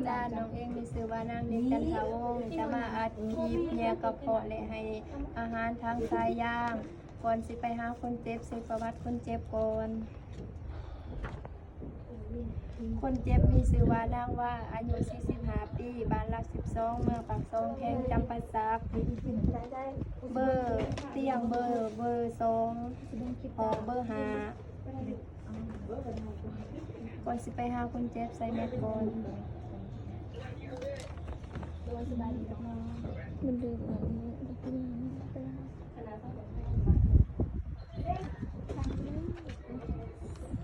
ລາ ນ້ອງເອງມີຊື່ວ່ານາງ ນິດ ຈັນທະວົງ ຈະມາອັດຄລິບແຍກກະເພາະ ແລະ ໃຫ້ອາຫານທາງສາຍຢາງ. ກ່ອນຊິໄປຫາຄົນເຈັບ ເຊັກປະຫວັດຄົນເຈັບກ່ອນ. ຄົນເຈັບມີຊື່ວ່ານາງວ່າ ອາຍຸສີ່ສິບຫ້າປີ ບ້ານຫຼັກສິບສອງ ເມືອງປາກຊ່ອງ ແຂວງຈຳປາສັກ. ເບີຕຽງ ເບີ ເບີສອງ ຫ້ອງເບີຫ້າ. ກ່ອນຊິໄປຫາຄົນເຈັບ ໃສ່ແມັດກ່ອນ. ມັນເດີນມາ ສ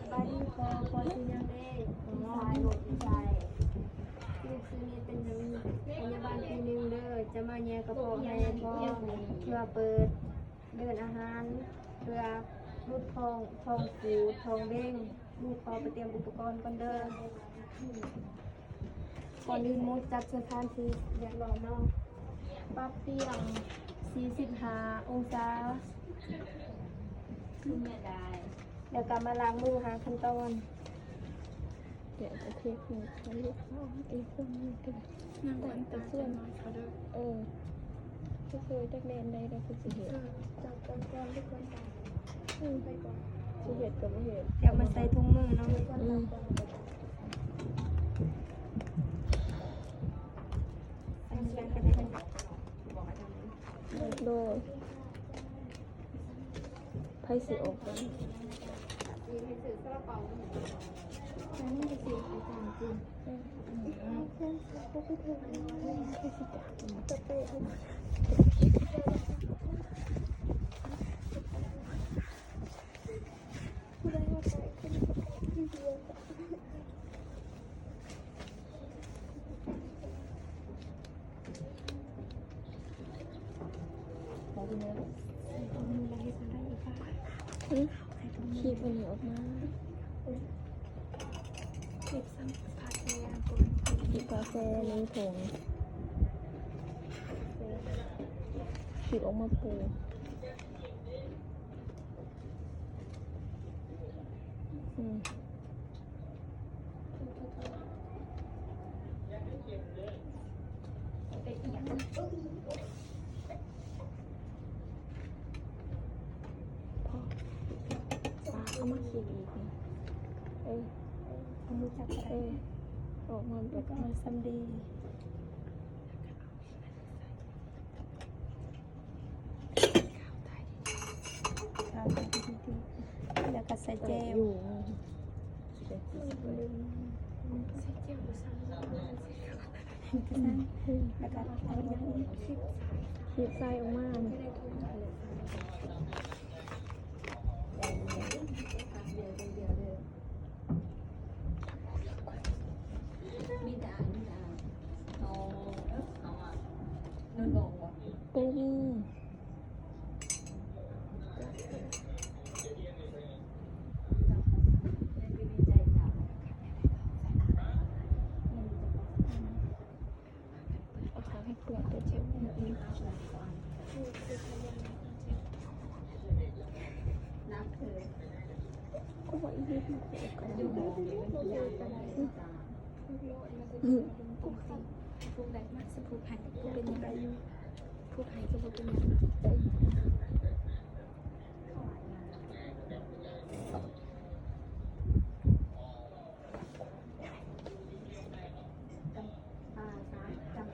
ະບາຍດີພໍ່ ພໍ່ຊື່ຫຍັງເດ? ຊື່ ຊື່ນິດ ເປັນພະຍາບານປີໜຶ່ງເດີ ຈະມາແຍກກະເພາະໃຫ້ພໍ່ ເພື່ອເປີດເດີນອາຫານ ເພື່ອຫຼຸດທ້ອງ ທ້ອງຂູດ ທ້ອງເບັ່ງ. ລູກຂໍໄປຕຽມອຸປະກອນກ່ອນເດີ. ກ່ອນອື່ນໝົດ ຈັດສະຖານທີ່ຮຽບຮ້ອຍເນາະ ປັບຕຽງສີ່ສິບຫ້າອົງສາ ແລ້ວກໍມາລ້າງມືຫ້າຂັ້ນຕອນ. ແກະປະເທດນີ້ ເອົາເຮັດເອົາເອງຄົນນີ້ກໍໄດ້ ນາງ ຕັ້ງແຕ່ສ່ວນ ເອີ ກໍຄືຈັກແມ່ນໃດ ແລ້ວຄືຊິເຮັດ ເອີ ຈັບກ່ອນກ່ອນ ທຸກຄົນ ອືມ ໄປກ່ອນ ຊິເຮັດກໍບໍ່ເຮັດ ຢາກມາໃສ່ຖົງມືເນາະ ອືມ. ໂດຍ ໃຜຊິອອກກ່ອນ? ອືມ ຄລິບອັນນີ້ອອກມາ ຄລິບກາແຟໃນຖົງ ຄລິບອອກມາປູ ອືມ. ພໍ ເອົາມາຂີດອີກນີ້ ເອີ ເອົາມືຈັບກໍໄດ້ ເອີ ອອກມາແບບ ເອີ ສ່ຳດີ. ແລ້ວກໍໃສ່ແຈ່ວ ໃສ່ແຈ່ວ ແລ້ວກໍເອົາຫຍັງອີກ ຄີບໃສ່ອອກມາ. ບໍ່ມີ. ເອົາຜ້າໃຫ້ເປື້ອນ ໄປເຈັບ ໂອ້ຍ ອີ່ຫຼີ ອືມ ຜູກໄດ້ ມາ ຊິຜູກໃຫ້ ບໍ່ເປັນຫຍັງ ຜູກໃຫ້ກໍບໍ່ເປັນຫຍັງ.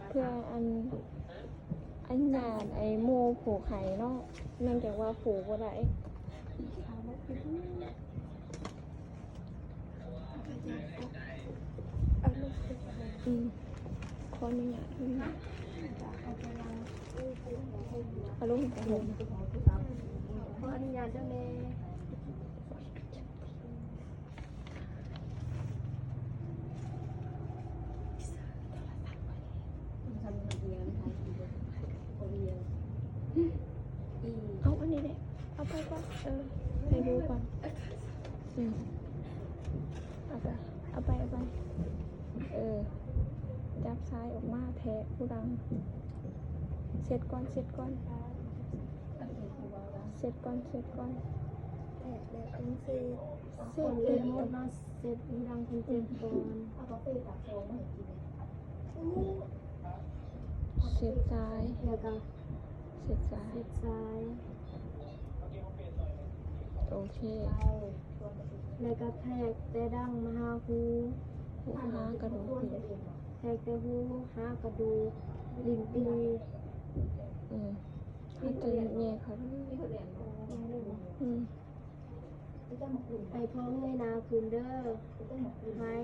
ເພື່ອອັນ ອັນຍາດໄອ້ໂມຜູກໃຫ້ເນາະ ເນື່ອງຈາກວ່າຜູກບໍ່ໄດ້. ອືມ ຂໍອະນຸຍາດ ເອົາລົງ ເອົາລົງ ຂໍອະນຸຍາດເດີແມ່. ເອົາອັນນີ້ແຫຼະ ເອົາໄປກ່ອນ ເອີ ໃຫ້ດູກ່ອນ ອືມ ເອົາໄປ ເອົາໄປ ເອົາໄປ ເອີ ຈັບຊາຍອອກມາແທະຜູ້ດັງ ເຊັດກ່ອນ ເຊັດກ່ອນ ເຊັດກ່ອນ ເຊັດກ່ອນ ແທະແລ້ວຈັ່ງເຊັດ ເຊັດ ເຊັດ ເຊັດຜູ້ດັງຄົນເຈັບກ່ອນ ເອົາກາເຟຕາກຊອງມາໃຫ້ກິນ. ເຊັດຊາຍ ແລ້ວກໍເຊັດຊາຍ ເຊັດຊາຍ ໂອເຄ ແລ້ວກໍແທກແຕ່ດັງມາຫາຫູ ຫູຫາກະດູກ ແທກແຕ່ຫູຫາກະດູກ ລີ້ນປີ ອືມ ເຮົາຈະແຍກເຂົາ ອືມ ໃຫ້ພໍ່ເງີຍໜ້າຂຶ້ນເດີ ຫາຍ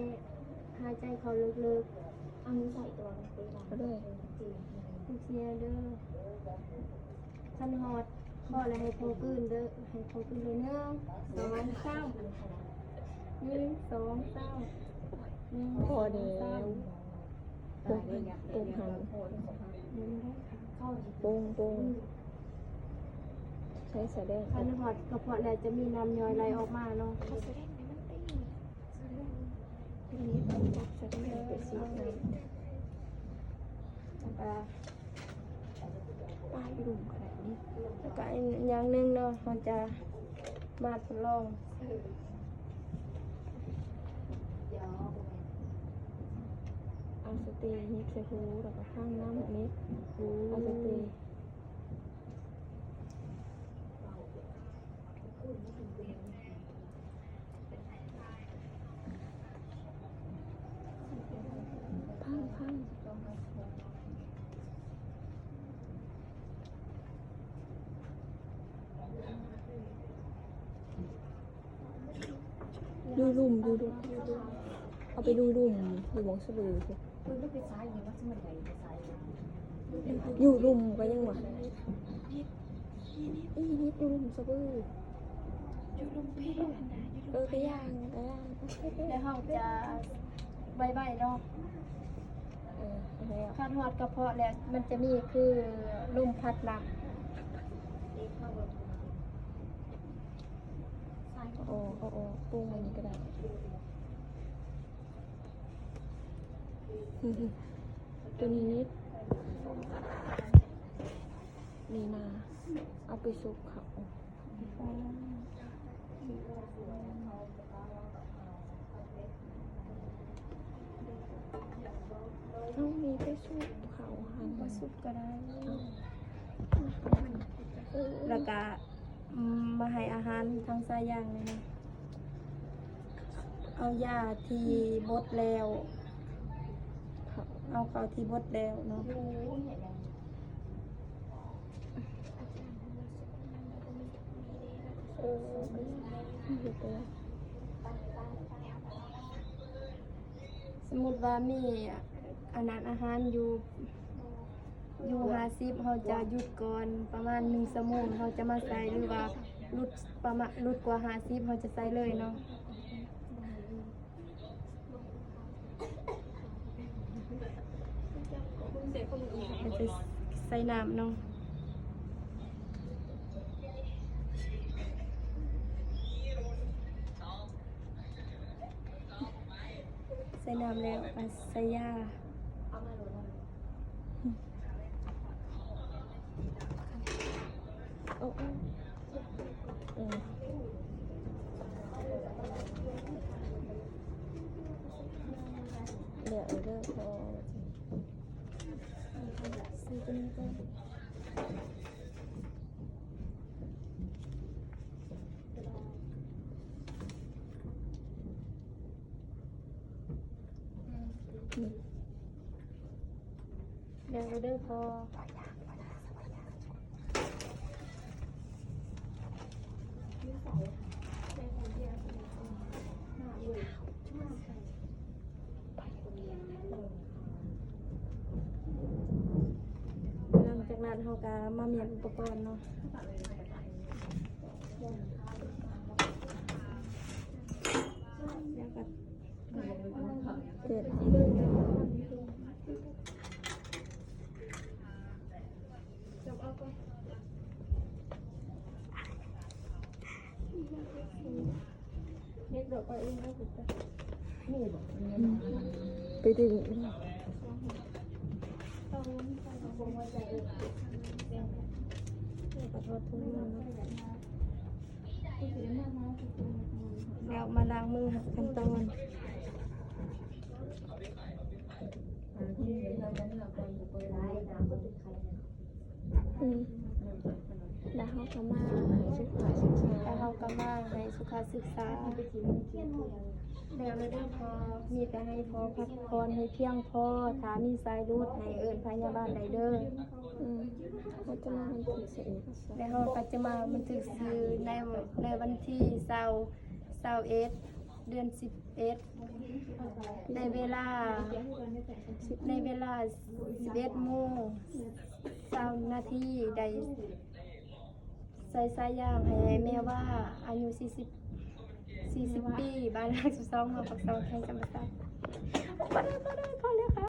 ຫາຍໃຈເຂົ້າເລິກໆ ເອົາມືໃສ່ຕົວມັນເດ້ ເອົາເລີຍ ເສຍເດີ ຄັນຮອດຄໍແລ້ວໃຫ້ພໍ່ກືນເດີ ໃຫ້ພໍ່ກືນເດີ ໜຶ່ງ ສອງ ສາມ ໜຶ່ງ ສອງ ສາມ ໜຶ່ງ ສອງ ສາມ ປົກຫັ້ນ ປົກຫັ້ນ ປົງ ປົງ ໃຊ້ສາແດງ ຄັນຮອດກະເພາະແລ້ວຈະມີນ້ຳຍ່ອຍໄຫຼອອກມາເນາະ ສາແດງໃຫ້ມັນຕີ ສາແດງ ສາແດງໄປສີດນ້ຳ ແລ້ວກະ ປາດລຸ່ມກໍໄດ້ນີ້ ແລ້ວກະອີກຢ່າງໜຶ່ງເນາະ ເຮົາຈະມາທົດລອງ ເອົາສະເຕຍິບໃສ່ຫູ ແລ້ວກະທາງນ້ຳນີ້ ເອົາສະເຕ ພັງ ພັງ ຢູ່ລຸ່ມ ຢູ່ລຸ່ມ ເອົາໄປຢູ່ລຸ່ມ ຢູ່ໝ່ອງສະເບີພຸ້ນ ຢູ່ລຸ່ມກໍຍັງວ່າ ອີ່ນິດຢູ່ລຸ່ມສະເບີ ຢູ່ລຸ່ມພີ້ ເອີ ກະຍ່າງ ກະຍ່າງ ແລ້ວເຮົາຈະໄວໆເນາະ ເອີ ແລ້ວ ຄັນຮອດກະເພາະແລ້ວ ມັນຈະມີຄືລົມພັດນ້ຳ ເອົາອອກ ເອົາອອກ ປຸງມັນນີ້ກໍໄດ້ ໂຕນີ້ນິດ ນີ້ນາ ເອົາໄປຊຸບເຂົ້າ ເອົານີ້ໄປຊຸບເຂົ້າຫັ້ນ ບໍ່ຊຸບກໍໄດ້ ເອົາ ແລ້ວກະ ອືມ ມາໃຫ້ອາຫານທາງສາຍຢາງນີ້ນະ ເອົາຢາທີ່ບົດແລ້ວ ເອົາເຂົ້າທີ່ບົດແລ້ວເນາະ ເອີ ສົມມຸດວ່າມີ ອັນນັ້ນ ອາຫານຢູ່ ຢູ່ຫ້າສິບ ເຮົາຈະຢຸດກ່ອນປະມານໜຶ່ງຊົ່ວໂມງ ເຮົາຈະມາໃສ່ ຫຼືວ່າຫຼຸດປະມານ ຫຼຸດກວ່າຫ້າສິບ ເຮົາຈະໃສ່ເລີຍເນາະ ເຮົາຈະໃສ່ນ້ຳເນາະ ໃສ່ນ້ຳແລ້ວກໍໃສ່ຢາ ໂອ້ ໂອ້ ເອີ ແລ້ວເດີ ພໍ ໃສ່ຕົວນີ້ກ່ອນ. ແລ້ວເດີພໍ່. ຫຼັງຈາກນັ້ນເຮົາກະມາມ້ຽນອຸປະກອນເນາະ ແລ້ວກະເຈັດ ເຮັດດອກໄມ້ອື່ນເອົາໄປ ໄປດຶງ ແລ້ວກະຖອດຖົງເນາະ ແລ້ວມາລ້າງມືຂັ້ນຕອນ. ອືມ ແລ້ວເຮົາກໍມາໃຫ້ສຸຂະສຶກສາ ແລ້ວເຮົາກໍມາໃຫ້ສຸຂະສຶກສາ ແລ້ວເດີພໍ່ ມີແຕ່ໃຫ້ພໍ່ພັກຜ່ອນໃຫ້ພຽງພໍ ຖ້າມີສາຍຫຼຸດໃຫ້ເອີ້ນພະຍາບານໄດ້ເດີ. ອືມ ເຮົາຈະມາບັນທຶກຊື່ ແລ້ວເຮົາກໍຈະມາບັນທຶກຊື່ໃນ ໃນວັນທີຊາວ ຊາວເອັດ ເດືອນສິບເອັດ ໃນເວລາ ໃນເວລາສິບເອັດໂມງຊາວນາທີ ໄດ້ໃສ່ສາຍຢາງໃຫ້ແມ່ວ່າ ອາຍຸສີ່ສິບ ສີ່ສິບປີ ບ້ານຫຼັກສິບສອງ ເມືອງປາກຊ່ອງ ແຂວງຈຳປາສັກ.